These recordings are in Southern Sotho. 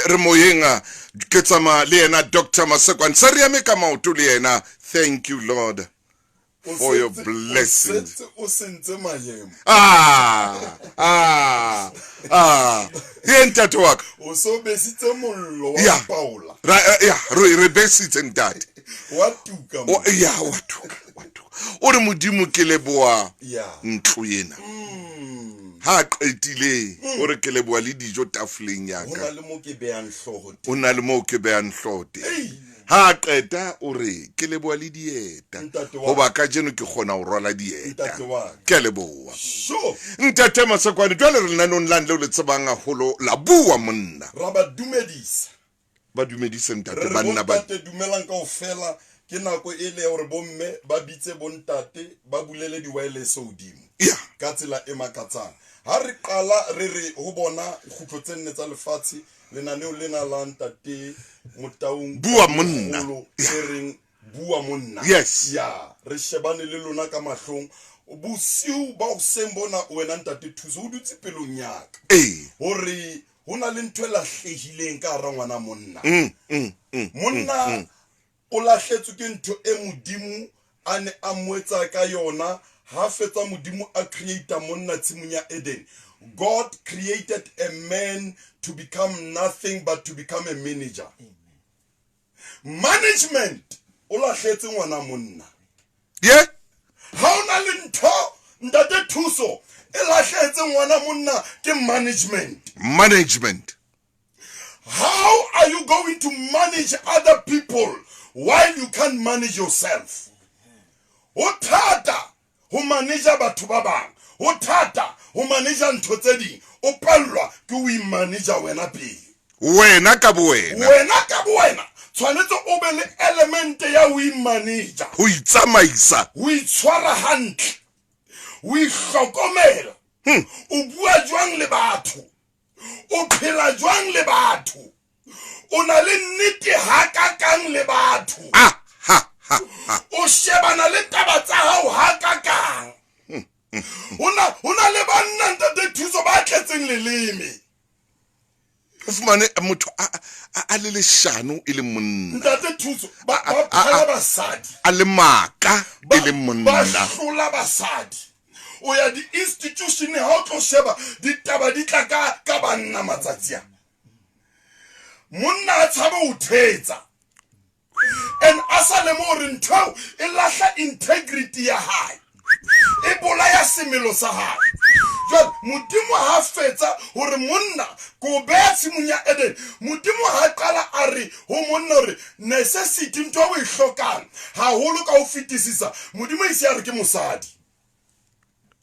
Jwale re moyeng, ke tsamaya le yena Dr Masekwane, se re eme ka maoto le yena. Thank you, Lord, for your blessings. O sentse maemo. Ah, ah, ah, ye ntate wa ka. O so besitse mollo wa paola. Ya, re besitse, ntate. Wa tuka. Ya, wa tuka, wa tuka. O re, Modimo, ke leboa ntlo ena. Ha a qetile, o re, ke leboa le dijo tafoleng ya ka. O na le mo ke behang hlooho. O na le mo ke behang hlooho teng. Ha a qeta, o re, ke leboa le dieta, goba ka jeno ke kgona go rwala dieta. Ke a leboa, ntate Masekwane. Jwale re lenanong lane leo le tsebang haholo la Bua Monna. Ra ba dumedisa. Ba dumedise, ntate, banna ba. Ntate, dumelang kaofela. Ke nako e le ya hore bomme ba bitse bontate, ba bulele di-wireless hodimo ka tsela e makatsang. Ha re qala, re re ho bona kgutlo tse nne tsa lefatshe, lenaneo lena la ntate Motaung, Bua Monna, e reng Bua Monna. Ya, re shebane le lona ka mahlong bosiu ba hoseng bona. Wena, ntate Thuso, o dutse pelong yaka hore ho na le ntho e lahlehileng ka hara ngwana monna. Monna o lahletswe ke ntho e Modimo a ne a mo etsa ka yona ha fetsa Modimo a creata monna tshimong ya Eden. God created a man to become nothing but to become a manager. Management o lahletse ngwana monna. Ha o na le ntho, ntate Thuso, e lahletse ngwana monna, ke management. Management. How are you going to manage other people while you can't manage yourself? Ho thata ho manager batho ba bang, ho thata ho manager ntho tse ding, o pallwa ke o imanager wena pele. Wena ka bo wena. Wena ka bo wena tshwanetse o be le element ya ho imanager. Ho itsamaisa. Ho itshwara hantle, ho ihlokomela, o bua jwang le batho, o phela jwang le batho, o na le nnete hakakang le batho, ah, ha, ha, ha. o shebana le taba tsa hao hakakang. Ho na le banna, ntate Thuso, ba tletseng leleme. O fumane motho a le leshano e le monna. Ntate Thuso, ba phala basadi. A le maaka e le monna. Ba hlola basadi. O ya di-institution, ha o tlo sheba ditaba di tla ka banna matsatsi a. Monna a tshabe ho thetsa and a sa lemo hore ntho eo e lahla integrity ya hae, e bolaya semelo sa hae. Jwale Modimo ha fetsa hore monna ko beha tshimong ya Eden, Modimo ha qala a re ho monna hore necessity, ntho e o e hlokang haholo ka ho fetisisa, Modimo ise a re ke mosadi.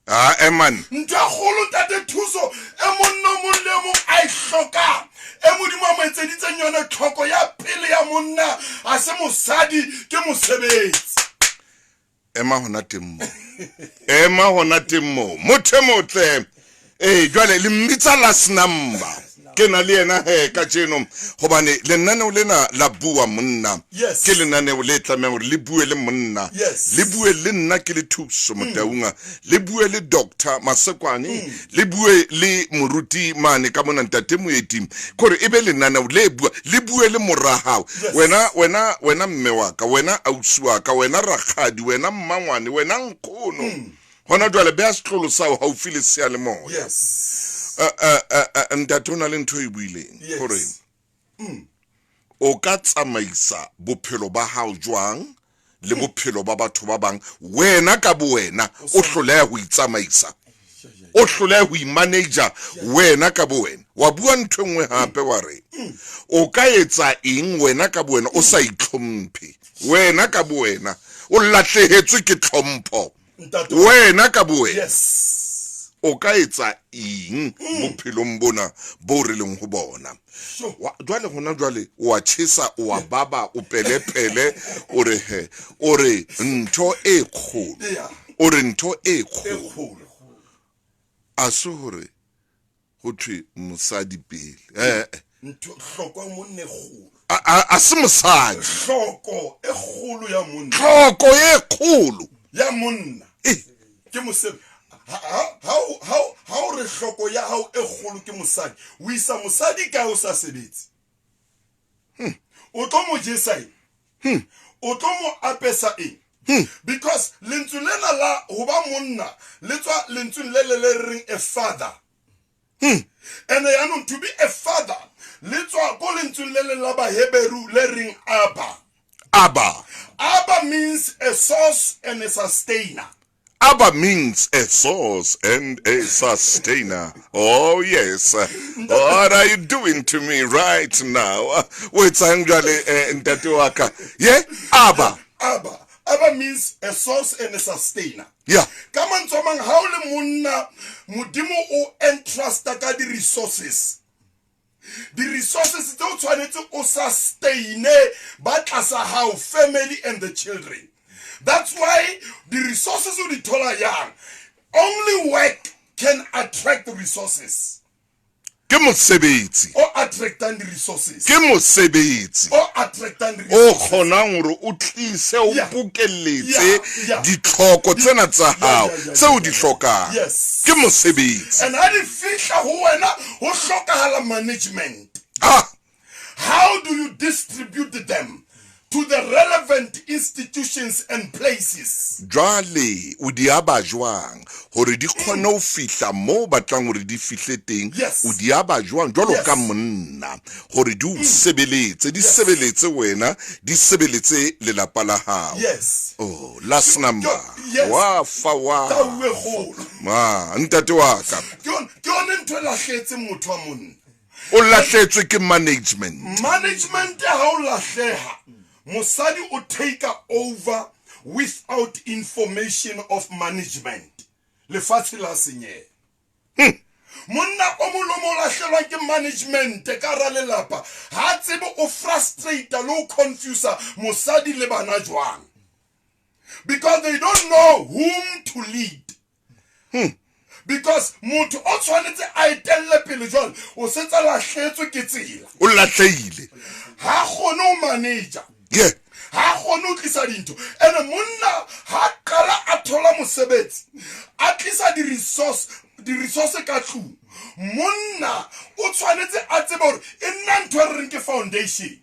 Ah, eman. Ntho e kgolo, ntate Thuso, e monna o mong le e mong a e hlokang, e Modimo a mo etseditseng yone, tlhoko ya pele ya monna a se mosadi, ke mosebetsi. Ema hona teng mo, ema hona teng mo, motho e motle. Ee, jwale le mmitsa last number. Ke na le yena he kajeno gobane lenaneo lena la Bua Monna ke lenaneo le tlamehang gore le bue le monna. Le bue le nna ke le Thuso Motaunga, le bue le Doctor Masekwane, le bue le moruti mane ka mona, ntate Moeti, kore e be lenaneo le bua, le bue le mora hao. Wena, wena, wena mme wa ka, wena ausi wa ka, wena rakgadi, wena mmangwane, wena nkgono, gona jwale beya setlolo sao haufi le seyalemoya. Ntate, o na le ntho e buileng gore o ka tsamaisa bophelo ba hao jwang le bophelo ba batho ba bang, wena ka bo wena o hloleha ho itsamaisa, o hloleha ho imanager wena ka bo wena. Wa bua ntho e nngwe hape, wa re o ka etsa eng wena ka bo wena o sa itlhomphe, wena ka bo wena o lahlehetswe ke tlhompho, wena ka bo wena o ka etsa eng bophelong bona bo re leng ho bona jwale? Hona jwale o a tjhesa, o a baba, o pelepele. O re he, o re ntho e kgolo, o re ntho e kgolo a se hore ho thwe mosadi pele, ee. Ntho hloko ya monna e kgolo. A se mosadi. Hloko e kgolo ya monna. Tlhoko e kgolo ya monna ke mosebetsi. Ha o re hloko ya hao e kgolo ke mosadi, o isa mosadi kae o sa sebetse? O tlo mo jesa eng? O tlo mo apesa eng? Because lentswe lena la ho ba monna le tswa lentsweng le le le reng a father. And yaanong to be a father le tswa ko lentsweng le le la Baheberu le reng Abba. Abba. Abba means a source and a sustainer. Abba means a source and a sustainer. Oh, yes. What are you doing to me right now? O etsang jwale, ntate wa ka? Yeah? Abba. Abba. Abba means a source and a sustainer. Yeah. Ka mantswe a mang, ha o le monna, Modimo o entrusta ka di-resources. Di-resources tse o tshwanetse o sustaine ba tlasa hao, family and the children. That's why the resources o di thola yang. Only work can attract the resources. Ke mosebetsi. O attractang di-resources. Ke mosebetsi. O attractang O di-resources. kgonang hore o tlise, o Yeah. bokelletse Yeah, yeah. ditlhoko tsena tsa hao, Yeah. tse o di hlokang. Yes. Ke mosebetsi. And ha di fihla ho wena, ho hlokahala management. How do you distribute them to the relevant institutions and places? Jwale o di aba jwang hore di kgone ho fihla moo batlang hore di fihle teng? Yes. O di aba jwang jwalo Yes. ka monna hore di o sebeletse, di sebeletse wena, di sebeletse lelapa la hao? Yes. Oh, last number. Yes. Wa fa wa. Tau e kgolo. Ma, ntate wa ka. Ke yone ntho e lahlehetseng motho wa monna. O lahletswe ke management. Management ha o lahleha, mosadi o take over without information of management. Lefatshe la senyeha. Monna o mong le o mong o lahlelwang ke management ka hara lelapa, ha tsebe o frustrate le ho confuse mosadi le bana jwang. Because they don't know whom to lead. Because motho o tshwanetse a etelle pele jwale, o setse a lahletswe ke tsela. O lahlehile. Ha kgone ho manager. Yeah. Ha kgone ho tlisa dintho. Ene monna ha qala a thola mosebetsi, a tlisa di-resource ka tlung. Monna o tshwanetse a tsebe hore e nna ntho e re reng ke foundation.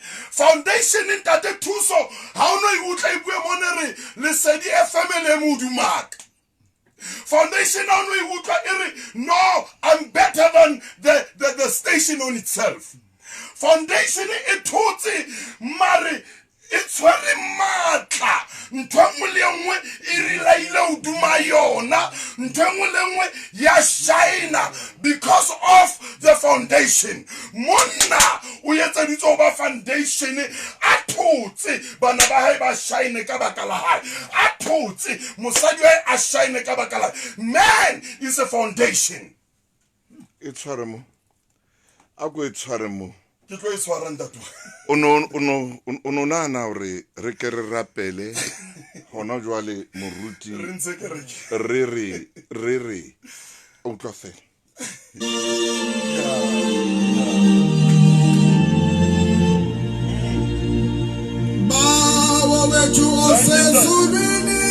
Foundation ntate Thuso, ha o no e utlwa e bue mone re Lesedi FM le Modumaka. Foundation ha o no e utlwa e re no, I'm better than the station on itself. Foundation e thotse mare e tshwere matla. Ntho e nngwe le e nngwe e relaile hodima yona. Ntho e nngwe le e nngwe ya shine because of the foundation. Monna o etseditswe ho ba foundation, a thotse bana ba hae ba shine ka baka la hae. A thotse mosadi wa hae a shine ka baka la hae. Man is a foundation. E tshware mo. A ko e tshware mo. Ke tlo e tshwara ntate. O no nahana hore re ke re rapele hona jwale moruti. Re ntse ke re ke. Re re, re re. Utlwa fela. Bawo wethu osezulwini,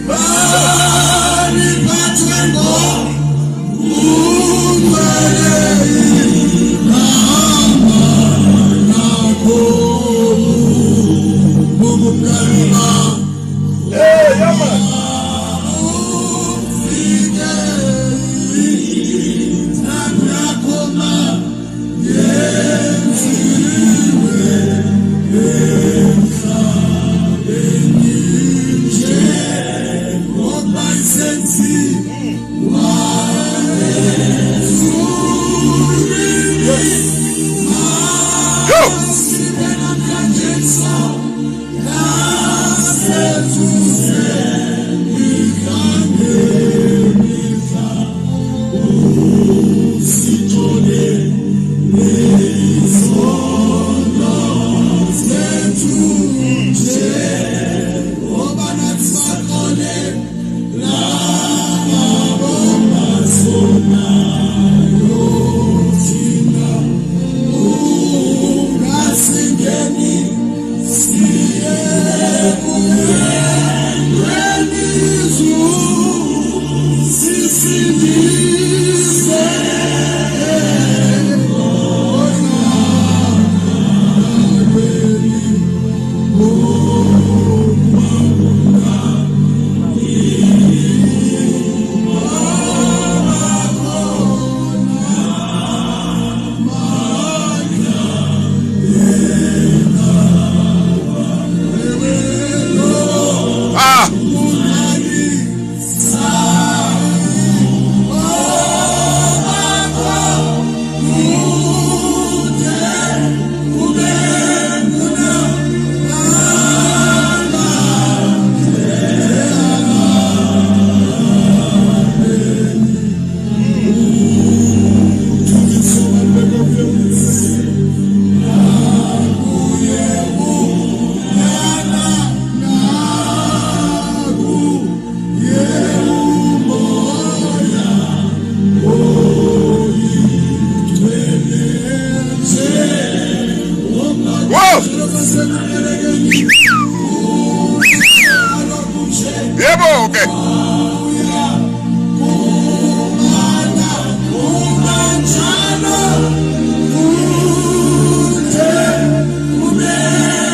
baliphathwe ngobungcwele igama lakho, bukumkani bakho. Hey, yeah, man. Ufike intando yakho mayenziwe emhlabeni njengoba isenziwa ezulwini. Go! Sibe namhlanje nasethu semihla ngemihla, usithole izono zethu njengoba nathi saxole labo basonayo thina. Ungasingeni siye kuyendweni sisindise. Yebo ke.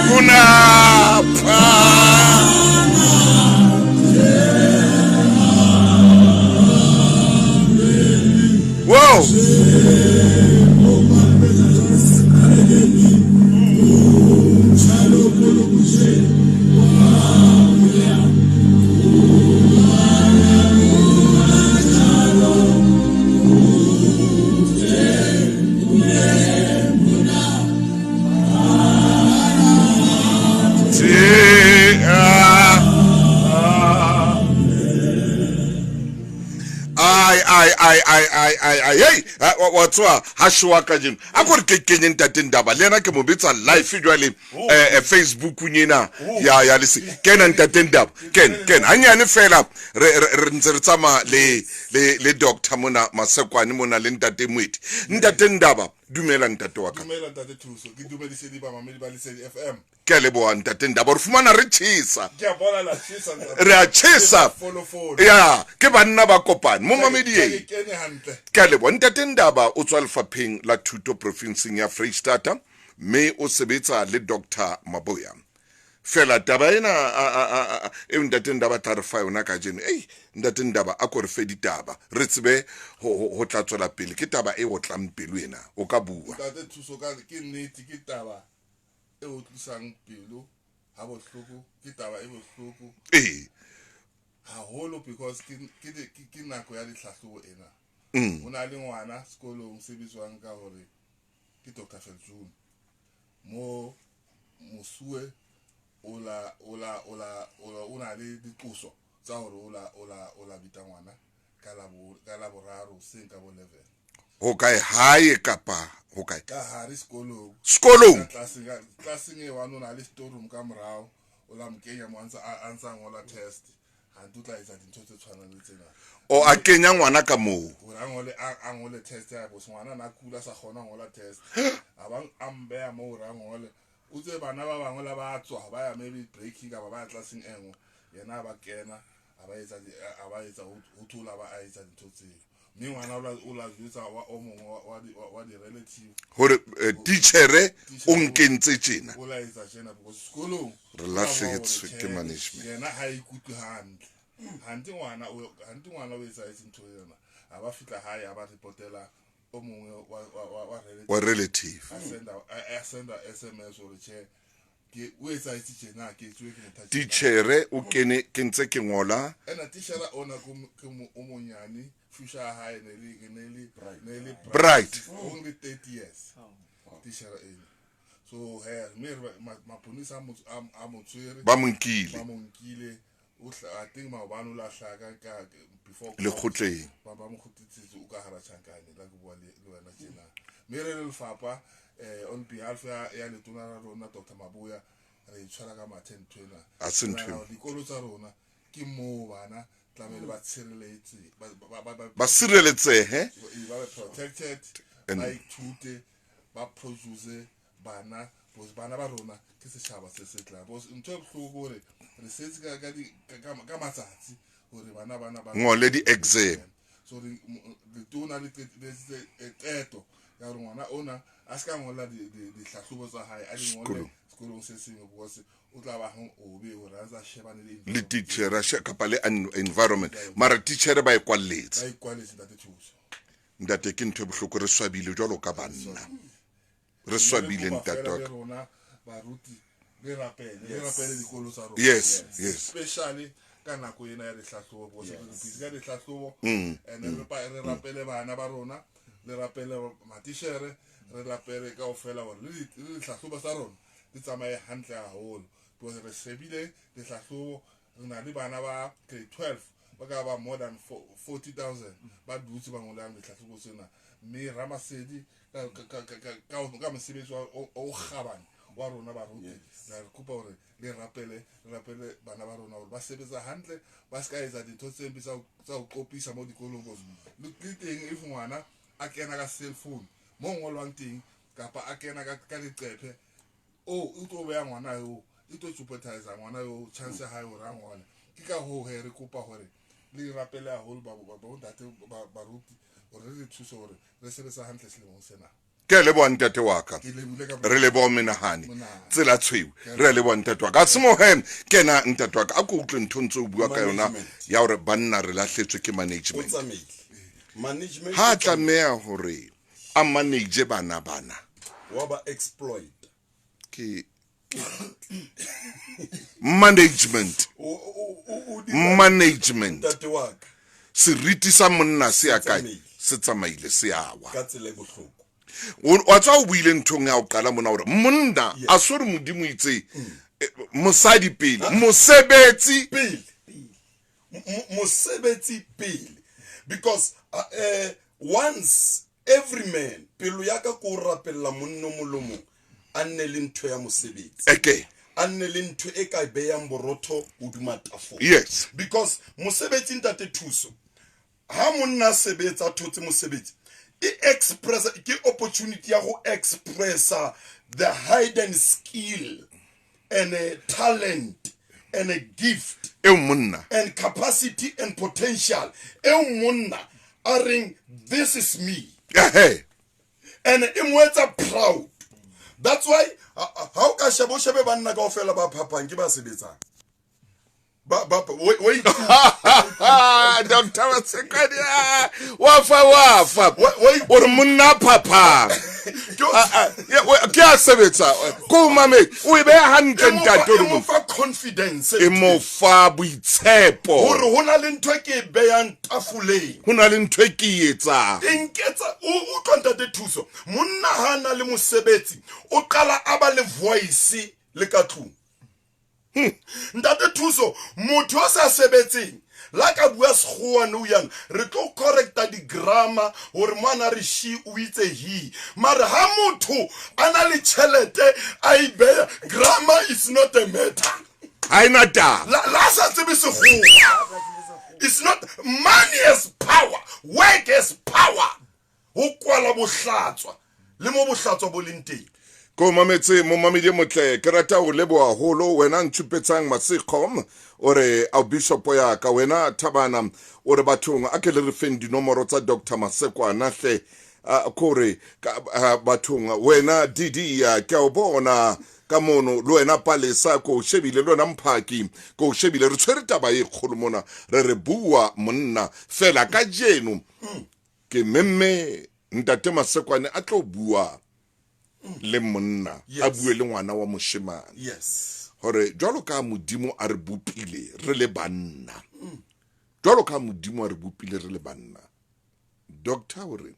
Kunapha. Whoa. Ai ai ai ai ai ai ai hey wa tswa ha showa kajeno a ko re ke kenye ntate Ndaba le yena ke mo betsa live jwale Facebook ena ya ya lese kena ntate Ndaba ken ken hanyane fela re re ntse re tsamaya le le le doctor mona Masekwane mona le ntate Moeti. Ntate Ndaba, dumela ntate wa ka. Dumela ntate Thuso, ke dumedise di bamamedi ba Lesedi FM. Ke a leboha ntate Ndaba, re fumana re tjhesa. Ke a bona la tjhesa ntate. Re a tjhesa. Folofolo. Ya, ke banna ba kopane mo mamedi Ke e. kene hantle. Ke a leboha ntate Ndaba, o tswa lefapheng la thuto profinseng ya Freistata mme o sebetsa le Dr Maboya. Fela taba ena a eo ntate Ndaba tla re fa yona kajeno. Ei ntate Ndaba, a ko re fe ditaba re tsebe ho tla tswela pele. Ke taba e otlang pelo ena, o ka bua. Ntate Thuso, ka ke nnete ke taba e utlwisang pelo ha bohloko, ke taba e bohloko haholo because ke ke ke nako ya dihlahlobo ena. Ho na le ngwana sekolong se bitswang ka hore ke Dr. Feljune, mo mosuwe o la o la o la o na le diqoso tsa hore o la o la o la bita ngwana ka la bo ka la boraro seng ka bo 11. Ho kae, hae kapa ho kae? Ka hare sekolong. Sekolong. Ka tlaseng e one o na le storeroom ka morao, o la mo kenya mo a ntsa ngola test. Hantle o tla etsa dintho tse tshwanang le tsena. O a kenya ngwana ka moo. Hore a ngole a ngole test ya bo ngwana na kula sa kgona ngola test. A bang a mbeya mo hore a ngole. O tse bana ba bangwe la ba tswa ba ya maybe breaking kapa ba ya tlaseng e nngwe, yena a ba kena a ba etsa a ba etsa ho thola ba a etsa dintho tseo. Mme ngwana o la jwetsa wa o mongwe wa di-relative hore teacher o nkentse tjena. O la etsa tjena because sekolong re lahlehetswe ke management. Yena ha ikutlwe hantle. Hantle ngwana o etsa etse ntho ena. A ba fihla hae a ba reportela o mongwe wa relative. A senda SMS hore tjhe ke o etsa etse tjena, ke tswe ke motho. Teacher o kene ke ntse ke ngola. Ena teacher ona ke o monyane, future ya hae ne le bright. Only 30 years. Teacher ena. So he mme maponisa a mo tshwere. Ba mo nkile. Ba mo nkile. O I think maobane o la hlaka ka before lekgotleng. Ba mo kgutletsitse o ka hara tjhankane la ke bua le wena tjena. Mme re le lefapha on behalf ya letona la rona Dr Maboya, re tshwara ka mathe ntho ena. A se ntho ena. Dikolo tsa rona ke moo bana tlamehile ba tshireletse, ba sireletsehe, ba be protected, ba ithute, ba produce bana, because bana ba rona ke setjhaba se se tlang. Because ntho e bohloko hore re setse ka matsatsi hore bana bana ba ngole di-exam. So letona le etsitse qeto ya hore ngwana ona a se ka ngola dihlahlobo tsa hae, a di ngole sekolong se sengwe, because o tla ba obe hore a ntsa shebane le teacher kapa le environment. Mara teacher ba e kwalletse. Ba e kwalletse ntate Thuso. Ntate ke ntho e bohloko, re swabile jwalo ka banna. Re swabile ntate wa ka. Rona baruti le rapele dikolo tsa rona. Yes, yes. Especially ka nako ena ya dihlahlobo, because re busy ka dihlahlobo. And re rapele bana ba rona, le rapele matishere, re rapele kaofela hore le dihlahlobo tsa rona di tsamaye hantle haholo. Because re shebile dihlahlobo, re na le bana ba grade 12 ba ka ba more than 40,000 ba dutse ba ngolang dihlahlobo tsena. Mme Ramasedi ka mosebetsi o kgabane wa rona baruti, re kopa hore le rapele bana ba rona hore ba sebetsa hantle, ba ska etsa dintho tse mpe tsa ho qopisa mo dikolong. Le teng if ngwana a kena ka cell phone mo ngolwang teng kapa a kena ka leqephe, O o tlo beya ngwana eo, e tlo jeopardize ngwana eo chance ya hae hore a ngole. Ke ka hoo he re kopa hore le rapele haholo bontate baruti hore re thuse hore re sebetsa hantle selemong sena. Ke a leboha ntate wa ka. Ke lebohile ka Re leboha menahane. Monahane. Tsela tshweu. Re a leboha ntate wa ka. A semohe kena ntate wa ka. A ko utlwe ntho ntse o bua ka yona Management. ya hore banna re lahletswe ke O management. tsamaile management Ha a tlameha hore a manage bana bana. wa ba exploit. Ke management. O dira Management. ntate wa ka Seriti sa monna se ya kae? tsamaile. Se tsamaile se a wa. Ka tsela e bohloko. Wa tswa o buile nthong ya ho qala mona hore monna a so re modimo itse mosadi pele mosebetsi pele. Mosebetsi pele, because once every man, pelo ya ka ko rapella monna o molomong a nne le ntho ya mosebetsi. Eke. A nne le ntho e ka beyang borotho hodima tafole. Yes. Because mosebetsi ntate Thuso, ha monna a sebetsa a thotse mosebetsi, e express ke opportunity ya go expressa the hidden skill and a talent and a gift eo monna and capacity and potential eo monna a reng this is me. Ehe. And e mo etsa proud. That's why ha o ka sheba, o shebe banna kaofela ba phapang ke ba sebetsang. Ba, ba, ba, o, o Doctor Masekwane, wa fa, wa fa. Wa O re monna phapang. Ke o- Ya, ke a sebetsa. Ko mame, o e beha hantle E mo fa- ntate e o re mo mo fa confidence. E mo fa boitshepo. Hore ho na le ntho e ke e behang tafoleng. Ho na le ntho e ke e etsang. E nketsa, o utlwa ntate Thuso, monna ha na le mosebetsi, o qala a ba le voice le ka tlung. Ntate Thuso, motho o sa sebetseng, la ka bua sekgowa nou yana, re tlo correcta di-grammar hore mo ana re she o itse he. Mare ha motho a na le tjhelete a e beha, grammar is not a matter. Ha ena taba. La sa tsebe sekgowa. It's not, money has power, work has power. Ho kwala bohlatswa le mo bohlatswa bo leng teng. Ko mametse momamedi e motle, ke rata ho leboha haholo wena ntshupetsang Masekgo, o re au bishop ya ka wena Thabana, o re bathong a ke le re feng dinomoro tsa Doctor Masekwana hle. Kore bathong wena DD ya ke a o bona ka mono, le wena Palesa ko shebile, le wena Mphaki ko shebile, re tshwere taba e kgolo mona, re re bua monna fela ka jeno ke memme ntate Masekwane a tlo bua le monna, a bue le ngwana wa moshemane. Hore jwalo ka Modimo a re bopile re le banna, jwalo ka Modimo a re bopile re le banna, doctor o re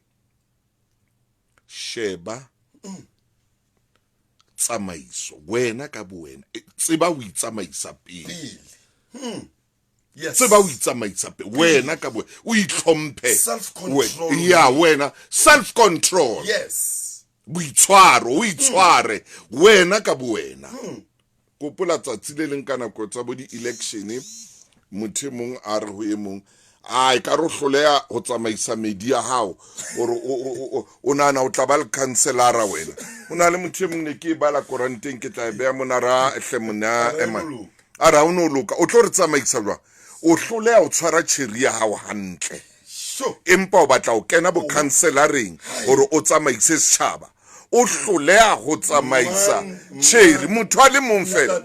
sheba tsamaiso wena ka bowena, tseba o itsamaisa pele. Tseba o itsamaisa pele wena ka bowena, o itlhomphe. Self-control. Ya wena self control. Boitshwaro, o itshware wena ka bowena. Kopola tsatsi le leng ka nako tsa bo di-election, motho e mong a re ho e mong, ai ka re o hloleha ho tsamaisa medi ya hao, hore o nahana o tla ba le councilor wena. Ho na le motho e mong ne ke e bala koranteng, ke tla e beha mona, ra hle mona, A re ema. no loka. A re ha o no loka, o tlo re tsamaisa jwang? O hloleha ho tshwara tjheri ya hao hantle. Empa o batla ho kena bo councilareng hore o tsamaise setjhaba. O hloleha ho tsamaisa tjheri, motho a le mong fela,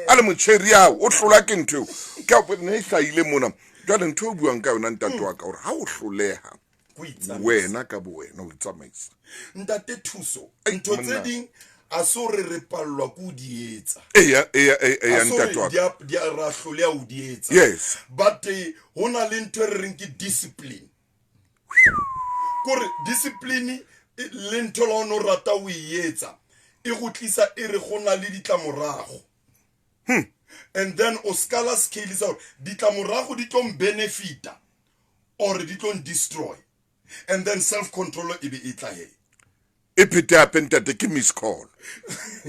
a le motjheri ya hao, o hlola ke ntho eo. Ke a ne e hlahile mona. Jwale ntho e o buang ka yona ntate wa ka, hore ha o hloleha Ho itsamaisa. wena ka bo wena o itsamaisa. Ntate Thuso, Ei, ntho tse monna. ding a so re re pallwa ke ho di etsa. Eya, eya, eya, eya, A so re ntate wa ka. di a, ra hloleha ho di etsa. But ho na le ntho e re reng ke discipline. Kore discipline le ntho la o no rata o e etsa, e go tlisa e re go na le ditlamorago. And then o scala scale sa hore ditlamorago di tlo benefita or di tlo destroy. And then self control e be e tla he. E phete hape ntate, ke miss call.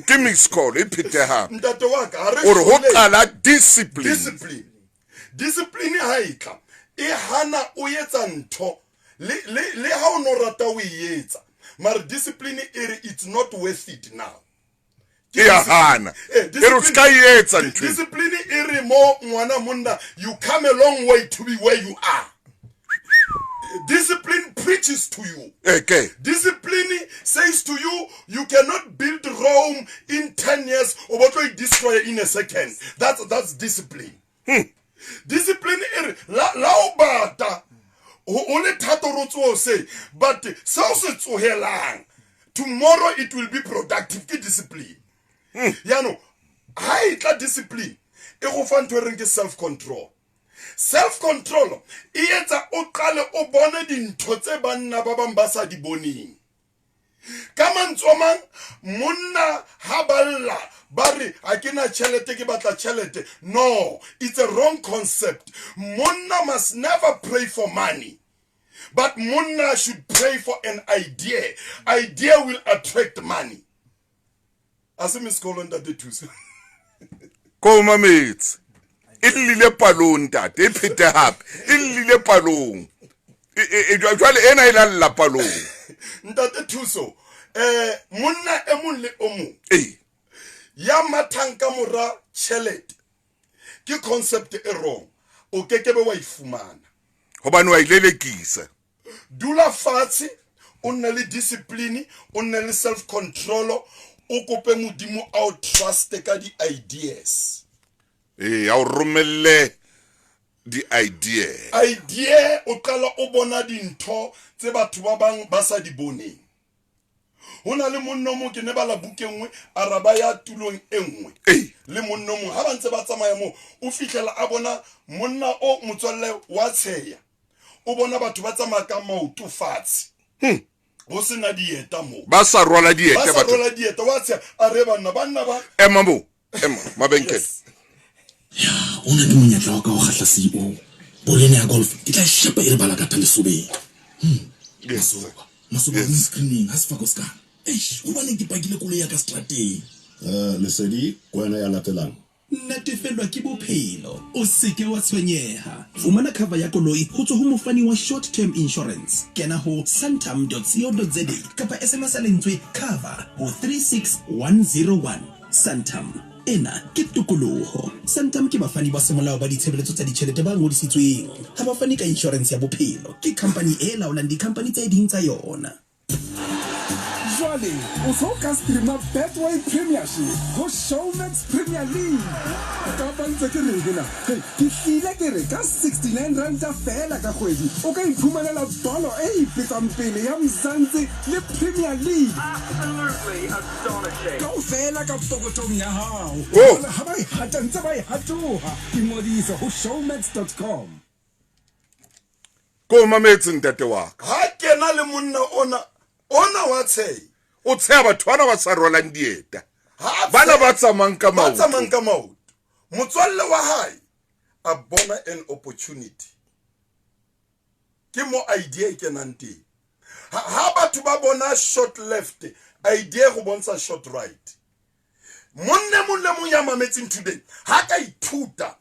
Ke miss call e phete hape. Ntate wa ka, ha re O re ho hlole qala discipline. Discipline. Discipline ha e tla, e hana o etsa ntho le ha o no rata o e etsa. Mara discipline e re it's not worth it now. E ya hana. Eh, E re o ska e etsa ntho e. Discipline e re mo ngwana monna, you come a long way to be where you are. Discipline preaches to you. Eke. Discipline says to you, you cannot build Rome in 10 years or what will destroy in a second. That's discipline. Discipline e re la o bata o le thato ro tsoho se, but seo se tsohelang tomorrow it will be productive. Ke discipline. Yaanong ha e tla discipline e go fa ntho e reng ke self control. Self control e etsa o qale o bone dintho tse banna ba bang ba sa di boneng. Ka mantswe a mang, monna ha ba lla ba re ha ke na tjhelete, ke batla tjhelete. No, it's a wrong concept. Monna must never pray for money, but monna should pray for an idea. Idea will attract money. A se miss call ntate Thuso. Ko mametse. E llile palong ntate, e phete hape. E llile palong. Jwale ena e la lla palong. Ntate Thuso, monna e mong le o mong Ee. ya mathang ka mora tjhelete ke concept e wrong. O kekebe wa e fumana. Hobane wa e lelekisa. Dula fatshe, o nne le discipline, o nne le self control, o kope Modimo a o truste ka di-ideas. Ee, a o romelle di-idea. Idea, o qala o bona dintho tse batho ba bang ba sa di boneng. Ho na le monna o mong ke ne bala buka e nngwe, a ra ba ya tulong e nngwe. Ee. Le monna o mong, ha ba ntse ba tsamaya moo, o fihlela a bona monna o motswalle wa tsheya. O bona batho ba tsamaya ka maoto fatshe. Ho sena dieta moo. Ba sa rwala dieta Ba sa batho. rwala dieta, wa tsheya. A re banna, banna ba. Ema moo, ema, mabenkele. Yes. Ya, ona ke monyetla wa ka ho kgahla CEO. Bolo ena ya golf ke tla e shapa e re balakatha lesobeng. Yes. Masoba, masoba Yes. windscreening ha sefako se kana. Eish, hobaneng ke pakile koloi ya ka seterateng? Lesedi, ke wena ya latelang. Natefelwa ke bophelo, o se ke wa tshwenyeha. Fumana cover ya koloi ho tswa ho mofani wa short term insurance. Kena ho santam.co.za kapa SMS lentswe cover ho 36101. Santam, ena ke tokoloho. Santam ke bafani ba semolao ba ditshebeletso tsa ditjhelete ba ngodisitsweng. Ha ba fane ka insurance ya bophelo. Ke company e laolang di-company tse ding tsa yona. Jwale o se o ka streama Betway Premiership ho Showmax Premier League. Kapa ntse ke reng na? Hei, ke hlile ke re ka 69 ranta feela ka kgwedi o ka iphumanela bolo e ipetsang pele ya Mzansi le Premier League. Absolutely astonishing. Kaofela ka pokothong ya hao. Oh. Jwale ha ba e hata ntse ba e hatoha. Ingodise ho showmax.com. Ko mametse ntate wa ka. Ha kena le monna ona, ona wa tsheya. O tsheya batho bana ba sa rwalang dieta. Ha a Bana tsheya. ba tsamayang ka Ba maoto. tsamayang ka maoto. Motswalle wa hae a bona an opportunity. Ke mo idea e kenang teng. Ha batho ba bona short left, idea go bontsha short right. Monna mong le mong ya mametseng today, ha ka ithuta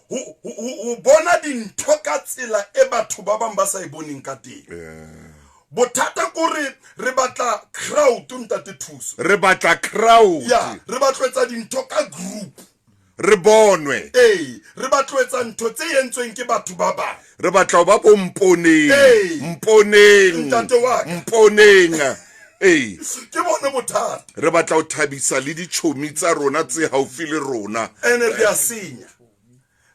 ho bona dintho ka tsela e batho ba bang ba sa e boneng ka teng. Bothata ke hore re batla crowd, ntate Thuso. Re batla crowd. Ya, re batla etsa dintho ka group. Re bonwe. Ee, re batla etsa ntho tse entsweng ke batho ba bang. Re batla ho ba bo mponeng. Ee. Mponeng. Ntate wa ka. Mponeng. Ee. Ke bone bothata. Re batla ho thabisa le ditjhomi tsa rona tse haufi le rona. Ene re a senya.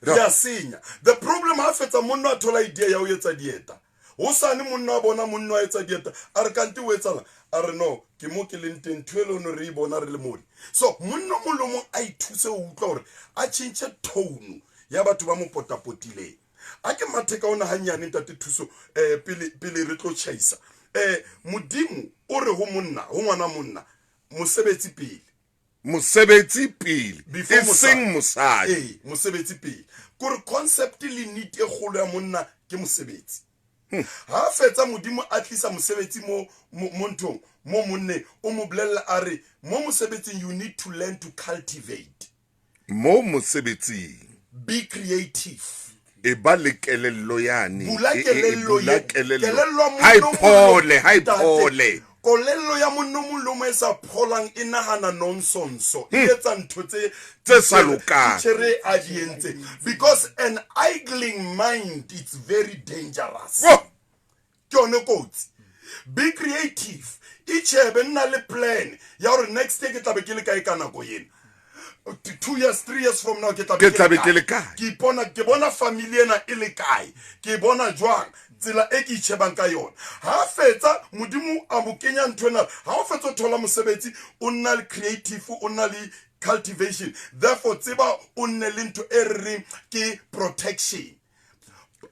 Re a senya. The problem ha fetsa monna a thola idea ya ho etsa dieta. Hosane monna wa bona monna wa etsa dieta. A re kante o etsalang? A re no, ke mo ke leng teng, ntho e le ono re e bona re le mole. So monna o mong le mong a ithuse ho utlwa hore a tjhentjhe tone ya batho ba mo potapotileng. A ke mathe ka ona hanyane ntate Thuso, pele re tlo tjhaisa. Modimo o re ho monna, ho ngwana monna, mosebetsi pele. Mosebetsi pele, Before e seng mosadi. Ee, mosebetsi pele. Kore concept le need e kgolo ya monna ke mosebetsi. Ha fetsa Modimo a tlisa mosebetsi mo nthong, mo monneng, o mo bolella a re, mo mosebetsing you need to learn to cultivate. Mo mosebetsing. Be creative. E ba le kelello yane. Bula E kelello bula ye. kelello. Kelello ya Ha e monna o phole, ha e ntate. phole. Kolello ya monna o mong le o mong e sa pholang e nahana nonsense, e etsa ntho tse Tse sa lokang. Tjhere a di entse, because an idling mind it's very dangerous. Oh! Ke yone kotsi. Be creative, itjhebe, nna le plan ya hore next year ke tlabe ke le kae ka nako ena, 2 years, 3 years from now ke tlabe Ke tlabe ke le kae? Ke ipona, ke bona family ena e le kae, ke bona jwang tsela e ke itjhebang ka yona. Ha fetsa Modimo a mo kenya ntho ena, ha o fetsa o thola mosebetsi, o nna le creative, o nna le cultivation. Therefore tseba o nne le ntho e re reng ke protection.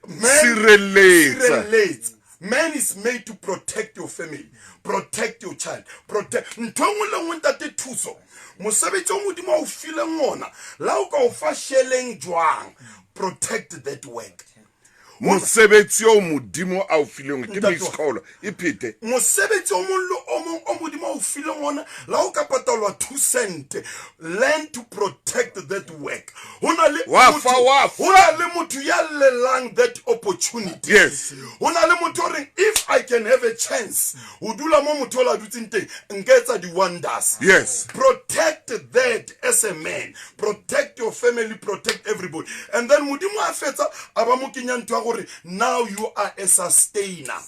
Man, Sireletsa. sireletsa. Man is made to protect your family, protect your child, protect ntho e nngwe le nngwe. Ntate Thuso, mosebetsi o Modimo a o fileng ona, la o ka o fa sheleng jwang, protect that work. Mosebetsi o Modimo a o fileng ke Ntate wa- miss call e phete. Mosebetsi o mong le o mong o Modimo a o fileng ona, la o ka patalwa 2 cent, learn to protect that work. Ho na le Wa fa, wa fa. ho na le motho ya llelang that opportunity. Yes. Ho na le motho o reng, if I can have a chance ho dula mo motho o la dutseng teng, nka etsa di-wonders. Yes. Protect that as a man, protect your family, protect everybody. And then Modimo a fetsa a ba mo kenya ntho ya gore now you are a sustainer.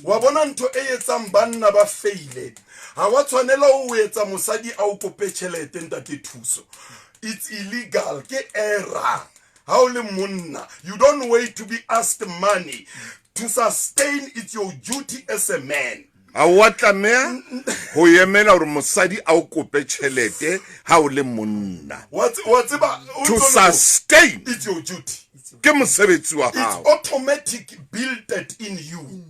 Wa bona ntho e etsang banna ba faile, ha wa tshwanela o etsa mosadi a o kope tjhelete. Ntate Thuso, it's illegal, ke error. Ha o le monna, you don't wait to be asked money to sustain. It's your duty as a man. Ha wa tlameha ho emela hore mosadi a o kope tjhelete ha o le monna. Wa tseba o To ntso le mo- sustain it's your duty. Ke mosebetsi wa It's hao. automatic, built in you.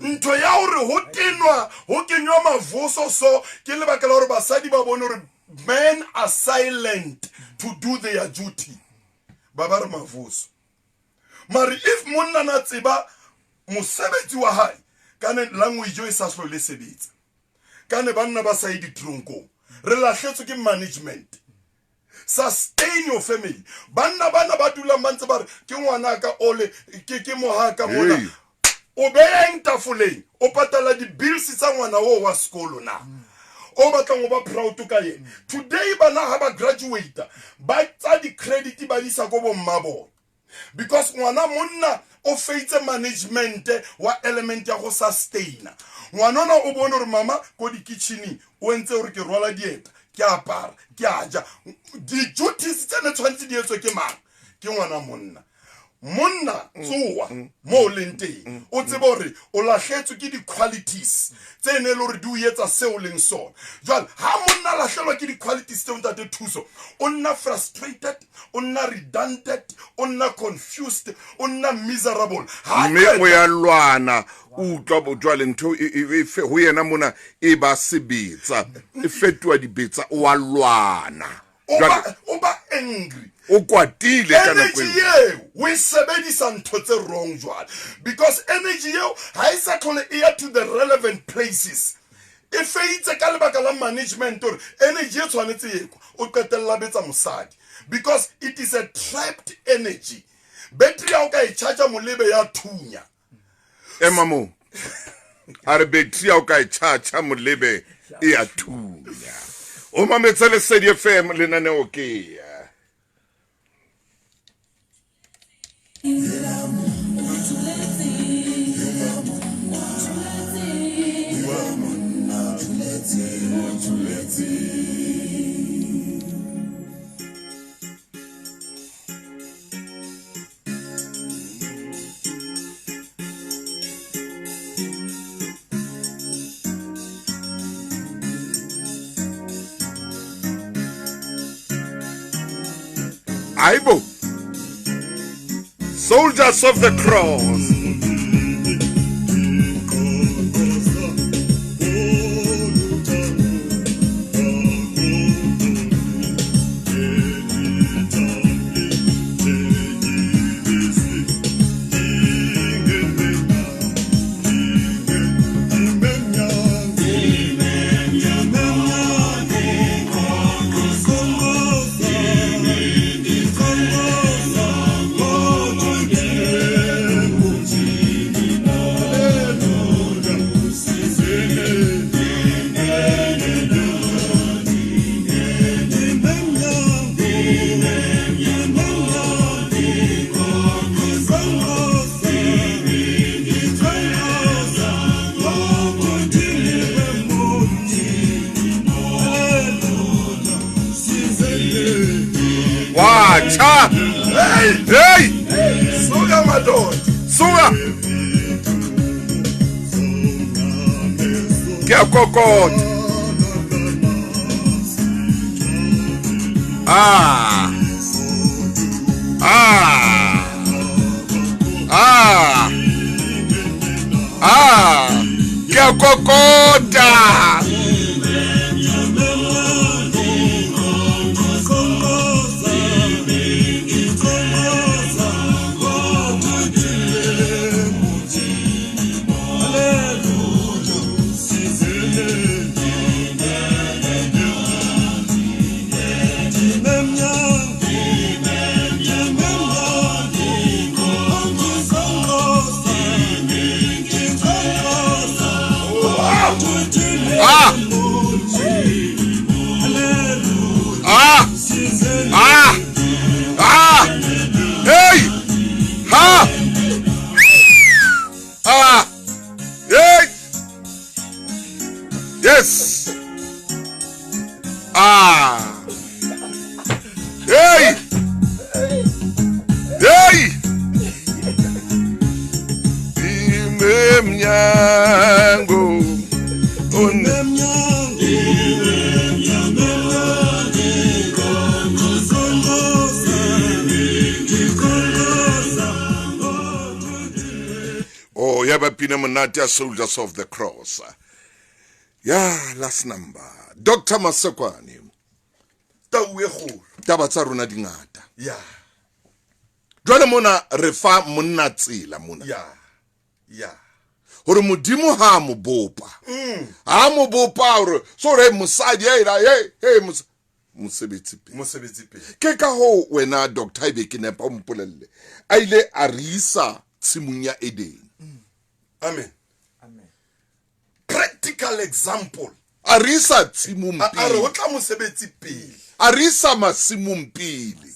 Ntho ya hore ho tenwa, ho kenywa mavoso, so ke lebaka la hore basadi ba bone hore men are silent to do their duty, ba ba re mavoso. Mare if monna na tseba mosebetsi wa hae, kane language e sa hlole sebetsa, kane banna ba sa ye ditronkong, re lahletswe ke management. Sustain your family. Banna bana ba dulang ba ntse ba re ke ngwanaka ole, ke mohaka mona. Hey. O beya eng tafoleng? O patala di-bills tsa ngwana oo wa sekolo na o batlang ho ba proud ka yena? Today bana ha ba graduate, ba tsa di-credit ba di isa ko bomma bona, because ngwana monna o feitse management wa element ya go sustaina. Ngwana ona o bone hore mama ko di-kitchening o entse hore ke rwala dieta, ke apara, ke a ja. Di-duties tse ne tshwanetse di etswe ke mang? Ke ngwana monna. Monna, tsoa mo o leng teng, o tsebe hore o lahletswe ke di-qualities tse ne e le hore di o etsa seo o leng sona. Jwale ha monna a lahlelwa ke di-qualities tseo, ntate Thuso, o nna frustrated, o nna redundant, o nna confused, o nna miserable. Ha Mme qeta- o ya lwana, o utlwa jwale ntho ho yena mona e ba sebetsa, e fetoha dibetsa, o wa lwana. O Jwale ba angry. O kwatile ka nako Energy eo. eo o e sebedisa ntho tse wrong jwale, because energy eo ha e sa tlhole e ya to the relevant places, e feitse ka lebaka la management hore energy e tshwanetse e kwa. O qetella betsa mosadi because it is a trapped energy. Battery ya o ka e charge molebe ya thunya. Ema moo, a re battery ya o ka e charge molebe e ya thunya. O mametse Lesedi FM, lenaneo ke ya Aibo. Soldiers of the Cross. Batjha. Hey! Suka madoda. Suka. Ke a kokota. Ah. Ah. Ah. Ah. Ke a kokota. Ah! Ah! Ah! Ah! Hey! Ha! Ah! Hey! Yes! Ah! Hey! Hey! Imemnyango Oh, ya ba pina monate ya Soldiers of the Cross. Ya last number. Dr. Masekwane. Tau e kgolo. Taba tsa rona di ngata. Ya. Jwale mona re fa monna tsela mona. Ya. Ya. Hore Modimo ha mo bopa. Ha mo bopa hore so re mosadi hey hey mosebetsi pele. Mosebetsi pele. Ke ka ho wena Dr. Ibe ke nepa o mpolelle. A ile a re isa tshimong ya Eden. Amen. Amen. Practical example. A re isa tshimong pele. A re ho tla mosebetsi pele. A re isa masimong pele.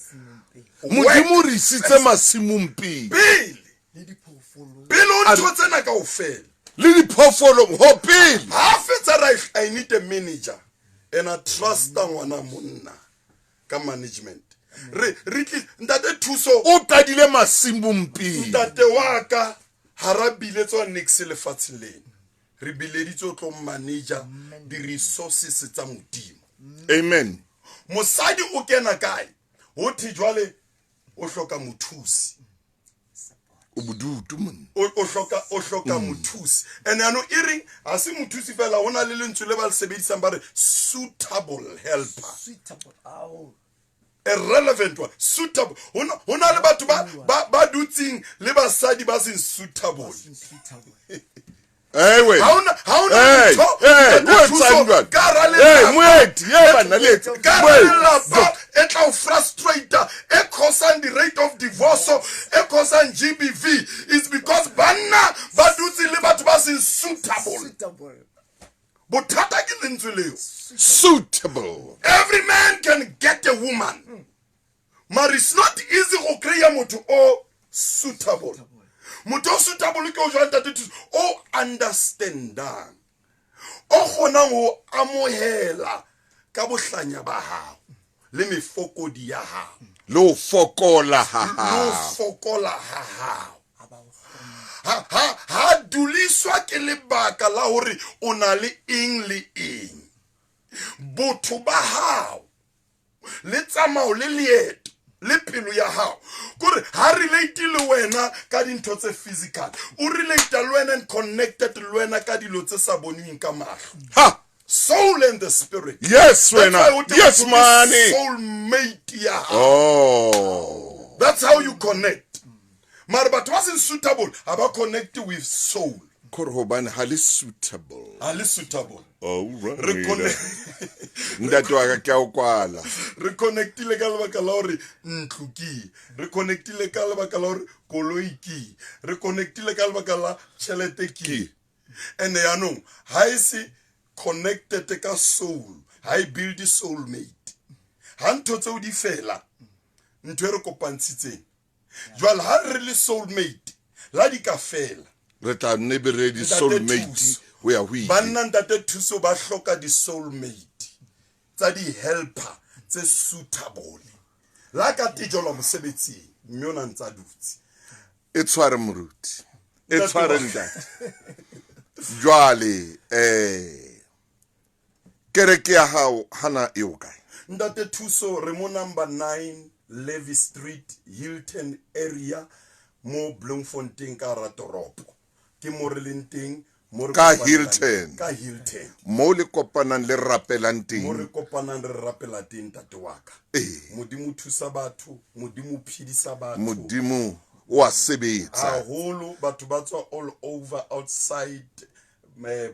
Modimo re isitse masimong pele. Pele. Le diphoofolo. Pele o ntho tsena kaofela. Le diphoofolo ho pele. Ha fetsa ra I need a manager and I trust ngwana monna ka management. Re re ntate Thuso o qadile masimong pele. Ntate wa ka ha ra biletswa nix lefatsheng lena. Re bileditswe o tlo manager di resources tsa Modimo. Amen. Mosadi o kena kae? Ho thwe jwale o hloka mothusi. O bodutu monna. O hloka mothusi. And ano e reng ha se mothusi fela ho na le lentswe le ba le sebedisang ba re suitable helper. Suitable. Ao. A relevant one. Suitable. Ho na le batho ba dutseng le basadi ba seng suitable. Hey wait. Ha ona ntho. Hey moeti, ye bana le. Ka lelapa e tla o frustrate, e causang the rate of divorce, e causang GBV is because banna ba dutse le batho ba seng suitable. Bothata ke lentswe leo. Suitable. Every man can get a woman. But it's not easy go kry-a motho o suitable. Motho o suitable ke o jwang ntate Thuso? O understandang. O kgonang ho amohela ka bohlanya ba hao le mefokodi ya hao. Le ho fokola ha hao. Le ho fokola ha hao. Ha duliswa ke lebaka la hore o na le eng le eng. Botho ba hao le tsamao le leeto le pelo ya hao. Kore ha relate le wena ka dintho tse physical. O relate le wena and connected le wena ka dilo tse sa bonweng ka mahlo. Ha! Soul and the spirit. Yes, wena. Yes, mane. Soul mate ya hao. Oh. That's how you connect. Mara batho ba seng suitable ha ba connect with soul. Kore hobane ha le suitable. Ha le suitable. All right. Ntate wa ka ke a o kwala. Re connectile ka lebaka la hore ntlo ke, re connectile ka lebaka la hore koloi ke, re connectile ka lebaka la tjhelete ke. And yaanong ha e se connected ka soul, ha e build soul mate. Ha ntho tseo di fela, ntho e re kopantshitseng. Jwale ha re le soul mate, la di ka fela. Re tla nne be re di soul mate ho ya ho ile. Banna ntate Thuso ba hloka di soul mate tsa di helper tse suitable. La ka tejelwa mosebetsing mme o na ntse a dutse. E tshware moruti, e Ntate tshware wa- ntate. Jwale kereke ya hao hana e o kae? Ntate Thuso, re mo number 9 Levy Street, Hilton area, mo Bloemfontein ka hara toropo. Ke mo re leng teng, mo re Ka kopanelang- Hilton. Ka Hilton. Mo le kopanang le rapelang Mo re teng. kopanang re rapela teng ntate wa ka. Ee. Modimo o thusa batho, Modimo o phedisa batho. Modimo o a sebetsa. Haholo batho ba tswa all over outside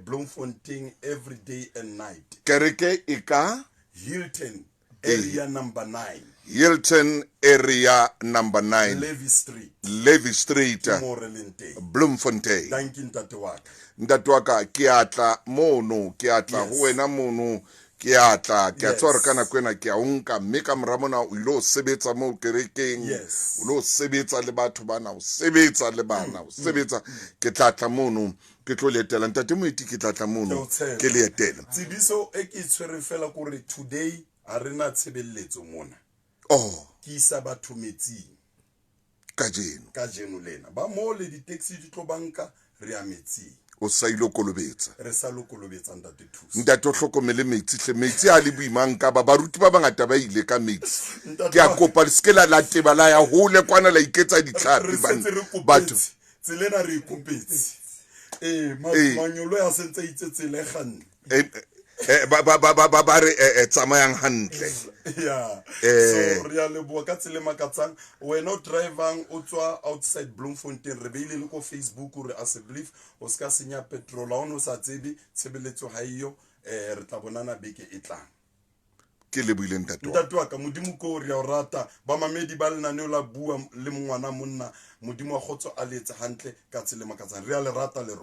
Bloemfontein every day and night. Kereke e ka Hilton area number 9, Hilton area number 9, Levy Street. Levy Street, Ke mo re leng teng. Bloemfontein. Dankie ntate wa ka. Ntate wa ka, ke a tla mono, ke a tla ho Yes. wena mono, ke a tla, ke a tseba hore Yes. ka nako ena ke a o nka, mme ka mora mona o ile ho sebetsa moo kerekeng, Yes. o lo sebetsa le batho bana, o sebetsa le bana, o sebetsa. Ke tla tla mono, ke tlo le etela. Ntate Moeti, ke tla tla mono, Ke o tshepa. ke le etele. Tsebiso e ke e tshwereng fela ke hore today ha re na tshebeletso mona. Oh. Ke isa batho metsing. Kajeno. Kajeno lena. Ba mo le di-taxi di tlo banka, re ya metsing. O sa ilo kolobetsa. Re sa lo kolobetsa ntate Thuso. Ntate o hlokomele metsi hle, metsi a le boimang ka ba baruti ba bangata ba ile ka metsi. Ntate Ke a wa- kopa le seke la teba la ya hole kwana la iketsa ditlhapi Re banna. setse re Batho. kopetse. Tsela ena re e kopetse. Ee, Ee. manyolo a sentse a itse tsela e kganne. Ba re tsamayang hantle. Yeah. So re a leboha ka tsela e makatsang. Wena o drivang o tswa outside Bloemfontein, re beile le ko Facebook hore a se believe o ska senya petrol ha o no sa tsebe tshebeletso ha eyo, re tla bonana beke e tlang. Ke lebohile ntate wa ka. Ntate wa ka, Modimo ko re a o rata. Bamamedi ba lenaneo la bua le ngwana monna, Modimo wa kgotso a le etse hantle ka tsela e makatsang. Re a le rata le rona.